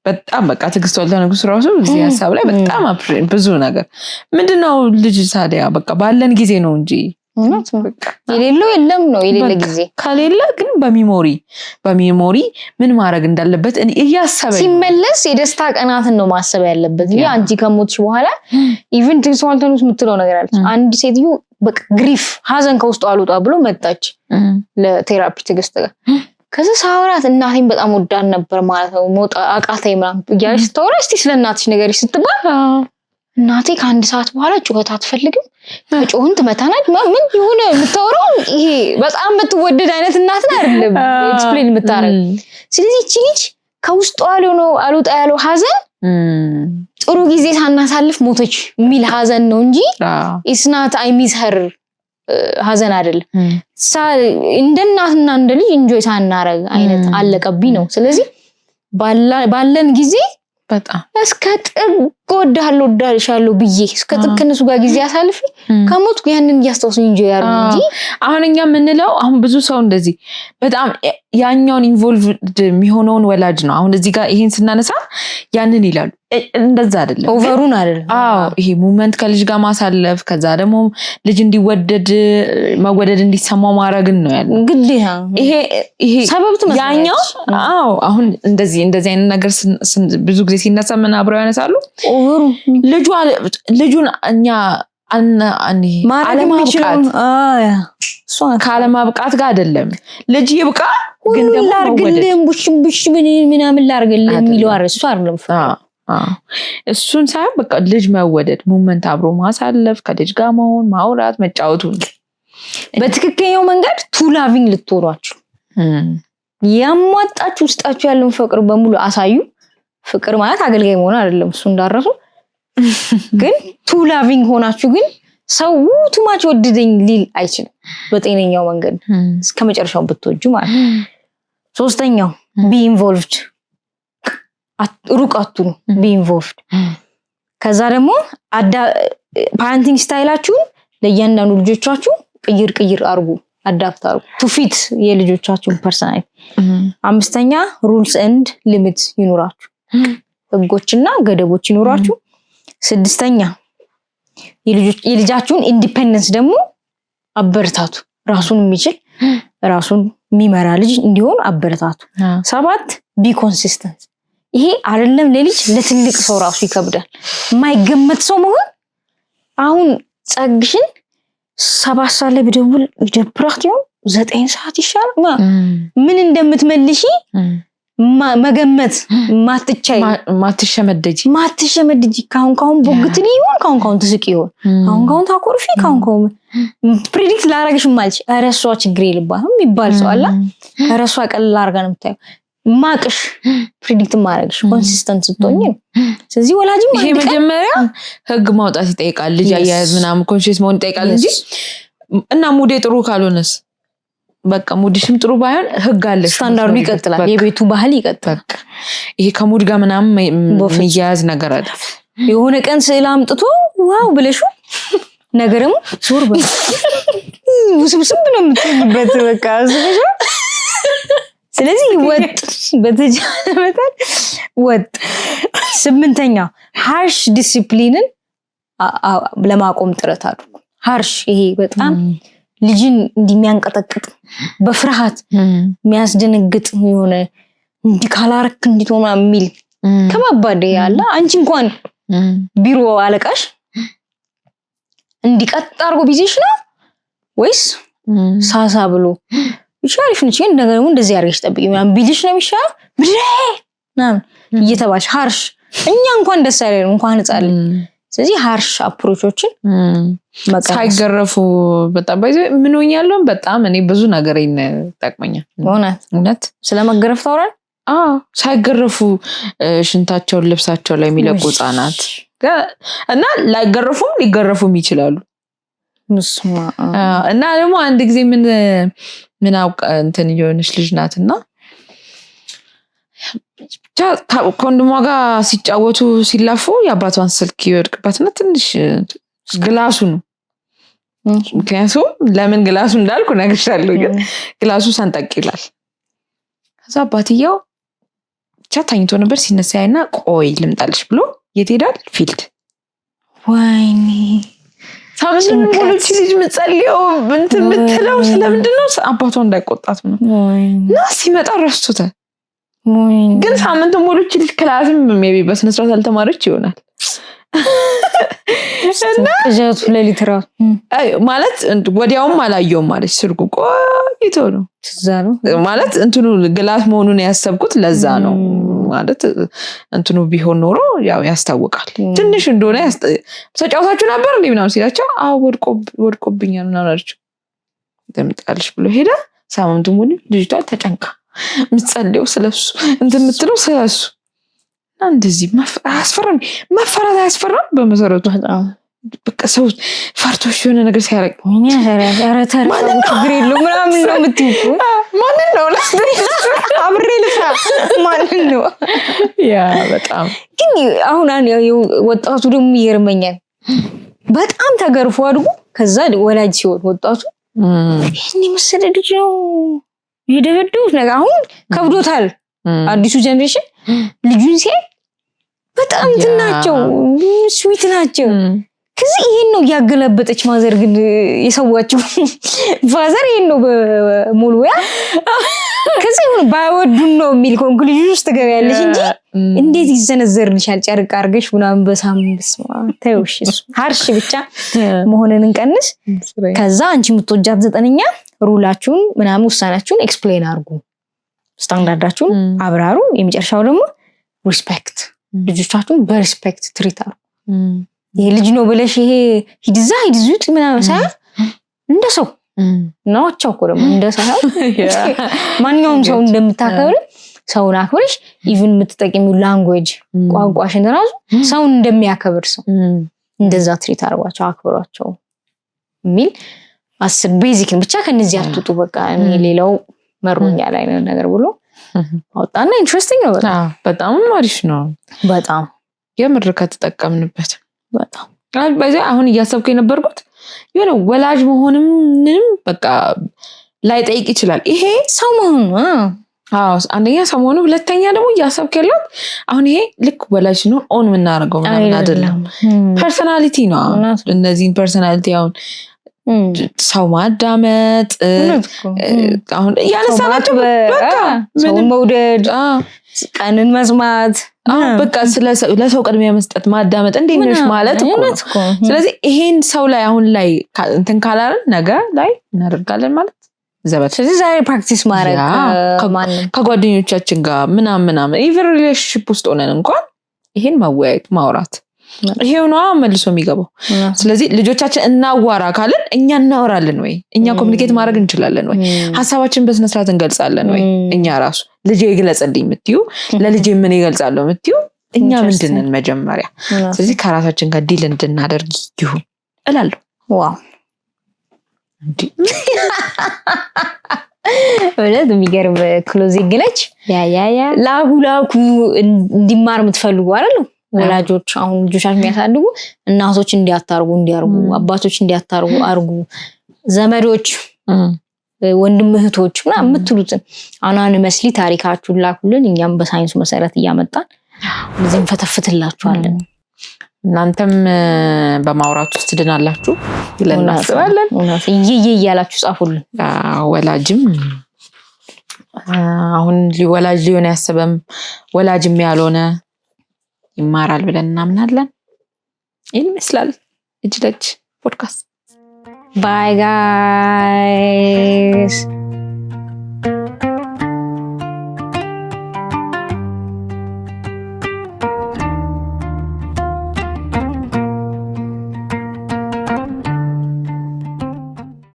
በጣም በቃ ትዕግስት ወልደ ንጉስ ራሱ እዚህ ሀሳብ ላይ በጣም ብዙ ነገር ምንድነው ልጅ ታዲያ በቃ ባለን ጊዜ ነው እንጂ እውነት ነው። የሌለው የለም ነው፣ የሌለ በቃ ጊዜ ከሌለ ግን በ memory ምን ማድረግ እንዳለበት እኔ እያሰበ ነው። ሲመለስ የደስታ ቀናትን ነው ማሰብ ያለበት እንጂ አንቺ ከሞትሽ በኋላ even ትዕግስት ዋልተ ንጉስ የምትለው ነገር አለች። አንድ ሴትዮ በቃ grief ሀዘን ከውስጡ አልወጣ ብሎ መጣች ለ therapy ትዕግስት ጋር። ከዛ ሳውራት እናቴን በጣም ወዳን ነበር ማለት ነው፣ መውጣ አቃተኝ ምናምን እያለች ስታወራ እስቲ ስለ እናትሽ ንገሪኝ ስትባል እናቴ ከአንድ ሰዓት በኋላ ጩኸት አትፈልግም፣ ከጮህን ትመታናል። ምን የሆነ የምታወራው ይሄ በጣም የምትወደድ አይነት እናትን አይደለም explain የምታረግ። ስለዚህ ይቺ ልጅ ከውስጧ ያልሆነው አልወጣ ያለው ሀዘን ጥሩ ጊዜ ሳናሳልፍ ሞተች የሚል ሀዘን ነው እንጂ it's not I miss her ሀዘን አይደለም። እንደ እናትና እንደ ልጅ enjoy ሳናረግ አይነት አለቀብኝ ነው። ስለዚህ ባለን ጊዜ በጣም እስከ ጥጉ እወድሃለሁ እወድሻለሁ ብዬ እስከ ጥግ ከእነሱ ጋር ጊዜ አሳልፌ ከሞትኩ ያንን እያስታወሱኝ enjoy ያርጉ እንጂ። አሁን እኛ የምንለው፣ አሁን ብዙ ሰው እንደዚህ በጣም ያኛውን involved የሚሆነውን ወላጅ ነው። አሁን እዚህ ጋር ይሄን ስናነሳ ያንን ይላሉ። እንደዛ አይደለም። Over ኡን አይደለም። አዎ፣ ይሄ moment ከልጅ ጋር ማሳለፍ፣ ከዛ ደግሞ ልጅ እንዲወደድ፣ መወደድ እንዲሰማው ማድረግን ነው ያለው። ግዴታ። ይሄ ሰበብ ትመስላለች። ያኛው፣ አዎ፣ አሁን እንደዚህ አይነት ነገር ብዙ ጊዜ ሲነሳ ምን አብረው ያነሳሉ? Over ኡ ልጁን እኛ ማድረግ አለማብቃት የሚችለውን እሷ ናት። ካለማብቃት ጋር አይደለም። ልጅ ይብቃ፣ ግን ሁሉን ደግሞ መወደድ ላርግልህ፣ ቡሽ ቡሽ ምናምን ላርግልህ የሚለው አይደል፣ እሱ አይደለም። አዎ፣ አዎ። እሱን ሳይሆን በቃ ልጅ መወደድ፣ moment አብሮ ማሳለፍ፣ ከልጅ ጋር መሆን፣ ማውራት፣ መጫወቱ ነው። በትክክለኛው መንገድ too loving ልትሆኗችሁ ያሟጣችሁ ውስጣችሁ ያለውን ፍቅር በሙሉ አሳዩ። ፍቅር ማለት አገልጋይ መሆን አይደለም፣ እሱ እንዳረሱ። ግን too loving ሆናችሁ ግን ሰው too much ወደደኝ ሊል አይችልም። በጤነኛው መንገድ እስከ መጨረሻው ብትወጁ ማለት ነው። ሶስተኛው be involved፣ ሩቅ አትሁኑ፣ be involved። ከዛ ደግሞ parenting style ኣችሁን ለእያንዳንዱ ልጆቻችሁ ቅይር ቅይር አርጉ፣ adapt አርጉ to fit የልጆቻችሁን personality። አምስተኛ rules and limit ይኑራችሁ፣ ህጎችና ገደቦች ይኑራችሁ። ስድስተኛ የልጃችሁን independence ደግሞ አበረታቱ። ራሱን የሚችል፣ ራሱን የሚመራ ልጅ እንዲሆን አበረታቱ። ሰባት be consistent። ይሄ አይደለም ለልጅ፣ ለትልቅ ሰው ራሱ ይከብዳል። የማይገመት ሰው መሆን። አሁን ጸግሽን 7 ሰዓት ላይ ብደውል ይደብራት ይሆን? 9 ሰዓት ይሻላል? ምን እንደምትመልሺ መገመት ማትቻይ ማትሸመደጂ። ማትሸመድጂ፣ ካሁን ካሁን ቦግትል ይሆን፣ ካሁን ካሁን ትስቅ ይሆን፣ ካሁን ካሁን ታኮርፊ፣ ካሁን ካሁን predict ላረግሽ ማልች፣ ኧረ እሷ ችግር የለባትም የሚባል ሰው አለ። ኧረ እሷ ቀላል አድርጋ ነው የምታየው። ማቅሽ predict ማድረግሽ consistent ስትሆኝ ነው። ስለዚህ ወላጅም ይሄ አንድ ቀን መጀመሪያ ህግ ማውጣት ይጠይቃል። ልጅ አያያዝ ምናምን conscious መሆን ይጠይቃል እንጂ እና mood ኤ ጥሩ ካልሆነስ፣ በቃ mood ሽም ጥሩ ባይሆን ህግ አለሽ። ስታንዳርዱ ይቀጥላል። በቃ። የቤቱ ባህል ይቀጥላል። በቃ ይሄ ከ mood ጋር ምናምን በፍጹም። የሚያያዝ ነገር አለ። የሆነ ቀን ስዕል አምጥቶ wow ብለሹ ነገ ደግሞ ዞር በል፣ ውስብስብ ነው የምትሆኝበት። በቃ አስበሽው። ስለዚህ ወጥ፣ በተቻለ መጠን ወጥ። ስምንተኛ harsh discipline ን ለማቆም ጥረት አድርጉ። Harsh ይሄ በጣም ልጅን እንዲህ የሚያንቀጠቅጥ፣ በፍርሃት የሚያስደነግጥ፣ የሆነ እንዲህ ካላረክ እንዲህ ትሆን ምናምን የሚል ከባባድ ያለ፣ አንቺ እንኳን ቢሮ አለቃሽ እንዲቀጥ አድርጎ ቢዜሽ ነው ወይስ ሳሳ ብሎ ብቻ አሪፍ ነች ግን ነገር ደግሞ እንደዚህ አድርገሽ ጠብቂ ምናምን ቢልሽ ነው የሚሻለው? ብሬ ምናምን እየተባልሽ harsh እኛ እንኳን ደስ አይለንም፣ እንኳን ህጻን ልጅ። ስለዚህ harsh approach ኦችን መቀነስ። ሳይገረፉ በጣም by the way ምን ሆኛለሁ፣ በጣም እኔ ብዙ ነገሬን ጠቅሞኛል። እውነት? እውነት። ስለመገረፍ ታወራል። አዎ፣ ሳይገረፉ ሽንታቸውን ልብሳቸው ላይ የሚለቁ ህጻናት እና ላይገረፉም ሊገረፉም ይችላሉ። እና ደግሞ አንድ ጊዜ ምን ምን አውቅ እንትን የሆነች ልጅ ናት እና ብቻ ከወንድሟ ጋር ሲጫወቱ ሲላፉ የአባቷን ስልክ ይወድቅባትና ትንሽ glass ኡ ነው። ምክንያቱም ለምን glass ኡ እንዳልኩ እነግርሻለሁ። ግን glass ኡ ሰንጠቅ ይላል። ከዛ አባትየው ብቻ ተኝቶ ነበር። ሲነሳ ያይና ቆይ ልምጣልሽ ብሎ የት ሄዳል? Field። ወይኔ! ሳምንቱን ሙሉ ይህቺ ልጅ የምትጸልየው፣ እንትን የምትለው ስለምንድን ነው? አባቷ እንዳይቆጣት ነው። እና ሲመጣ ረስቶታል። ግን ሳምንቱን ሙሉ ይህቺ ልጅ class ም maybe በስነስርዓት አልተማረች ይሆናል። እና ቅዠቱ ሌሊት ራሱ። አይ፣ ማለት ወዲያውም አላየውም ማለት ስልኩ ቆይቶ ነው። ትዝ አለው። ማለት እንትኑ glass መሆኑን ያሰብኩት ለዛ ነው። ማለት እንትኑ ቢሆን ኖሮ ያው ያስታውቃል። ትንሽ እንደሆነ ተጫውታችሁ ነበር እንዴ ምናምን ሲላቸው አዎ ወድቆብኛል ምናምን አለችው። ትምጣልሽ ብሎ ሄደ። ሳምንቱ ሙሉ ልጅቷ ተጨንቃ የምትጸልየው ስለሱ፣ እንትን የምትለው ስለሱ። እና እንደዚህ አያስፈራም? መፈራት አያስፈራም? በመሰረቱ በጣም። በቃ ሰው ፈርቶሽ የሆነ ነገር ሲያደርግ ወይኔ፣ ኧረ ተረጋጉ፣ ችግር የለውም ምናምን ነው የምትይው እኮ። ማንን ነው? አብሬ ልስራ ማንን ነው? Yeah፣ በጣም። ግን አሁን ወጣቱ ደግሞ ይገርመኛል። በጣም ተገርፎ አድጎ ከዛ ወላጅ ሲሆን ወጣቱ ይህን የመሰለ ልጅ ነው የደበደቡት ነገር አሁን ከብዶታል። አዲሱ generation ልጁን ሲያይ በጣም እንትን ናቸው፣ sweet ናቸው። ከዚህ ይሄን ነው እያገላበጠች mother ግን የሰዋቸው father ይሄን ነው በሞልወያ። ከዚህ ይሁን ባይወዱን ነው የሚል conclusion ውስጥ ትገቢያለሽ እንጂ እንዴት ይዘነዘርልሻል? ጨርቅ አድርገሽ ምናምን በሳምንት። ተይው እሺ፣ እሱ harsh ብቻ መሆንን እንቀንስ። ከዛ አንቺ የምትወጃት ዘጠነኛ rule ኣችሁን ምናምን ውሳኔያችሁን explain አድርጉ፣ ስታንዳርዳችሁን አብራሩ። የመጨረሻው ደግሞ respect፣ ልጆቻችሁን በ respect treat አድርጉ። ይሄ ልጅ ነው ብለሽ ይሄ ሂድዛ ሂድዙጥ ምናምን ሳይሆን እንደ ሰው ናቸው እኮ ደግሞ፣ እንደ ሳይሆን ማንኛውም ሰው እንደምታከብር ሰውን አክብረሽ even የምትጠቀሚው language ቋንቋሽን ራሱ ሰውን እንደሚያከብር ሰው እንደዛ treat አድርጓቸው፣ አክብሯቸው የሚል 10 basic ን ብቻ ከነዚህ አትውጡ፣ በቃ እኔ ሌላው መሮኛል አይነት ነገር ብሎ አወጣና interesting ነው በጣም። በጣም አሪፍ ነው። በጣም። የምር ከተጠቀምንበት። በጣም። በዚያ አሁን እያሰብኩ የነበርኩት የሆነ ወላጅ መሆንም በቃ ላይጠይቅ ይችላል ይሄ። ሰው መሆኑ። አዎ፣ አንደኛ ሰው መሆኑ፣ ሁለተኛ ደግሞ እያሰብክ ያለሁት አሁን ይሄ ልክ ወላጅ ስንሆን own የምናደርገው ምናምን አይደለም፣ personality ነው። አሁን እነዚህን personality አሁን ሰው ማዳመጥ አሁን እያነሳናቸው በቃ ሰውን መውደድ፣ ቀንን መስማት። በቃ ለሰው ቅድሚያ መስጠት፣ ማዳመጥ፣ እንዴት ነሽ ማለት እኮ ነው። ስለዚህ ይሄን ሰው ላይ አሁን ላይ እንትን ካላልን ነገ ላይ እናደርጋለን ማለት ዘበት። ስለዚህ ዛሬ practice ማድረግ ማንም ከጓደኞቻችን ጋር ምናምን ምናምን even relationship ውስጥ ሆነን እንኳን ይሄን መወያየት፣ ማውራት ይሄው ነዋ መልሶ የሚገባው። ስለዚህ ልጆቻችን እናዋራ ካልን እኛ እናወራለን ወይ? እኛ communicate ማድረግ እንችላለን ወይ? ሀሳባችን በስነስርዓት እንገልጻለን ወይ? እኛ ራሱ ልጄ ይግለጽልኝ የምትዩ፣ ለልጄ ምን ይገልጻለሁ የምትዩ እኛ ምንድንን መጀመሪያ? ስለዚህ ከራሳችን ጋር deal እንድናደርግ ይሁን እላለሁ። Wow፣ እውነት የሚገርም closing ነች። Yeah። ላኩ ላኩ፣ እንዲማር የምትፈልጉ አይደል? ወላጆች አሁን ልጆቻችሁ የሚያሳድጉ እናቶች እንዲያታርጉ እንዲያርጉ፣ አባቶች እንዲያታርጉ አርጉ፣ ዘመዶች፣ ወንድም እህቶች ምናምን የምትሉትን anonymously ታሪካችሁን ላኩልን። እኛም በሳይንሱ መሰረት እያመጣን እዚህ እንፈተፍትላችኋለን። እናንተም በማውራት ውስጥ ትድናላችሁ ብለን እናስባለን። እየየ እያላችሁ ጻፉልን። ወላጅም አሁን ወላጅ ሊሆን ያሰበም ወላጅም ያልሆነ ይማራል ብለን እናምናለን። ይህን ይመስላል እጅ ለእጅ ፖድካስት። Bye guys.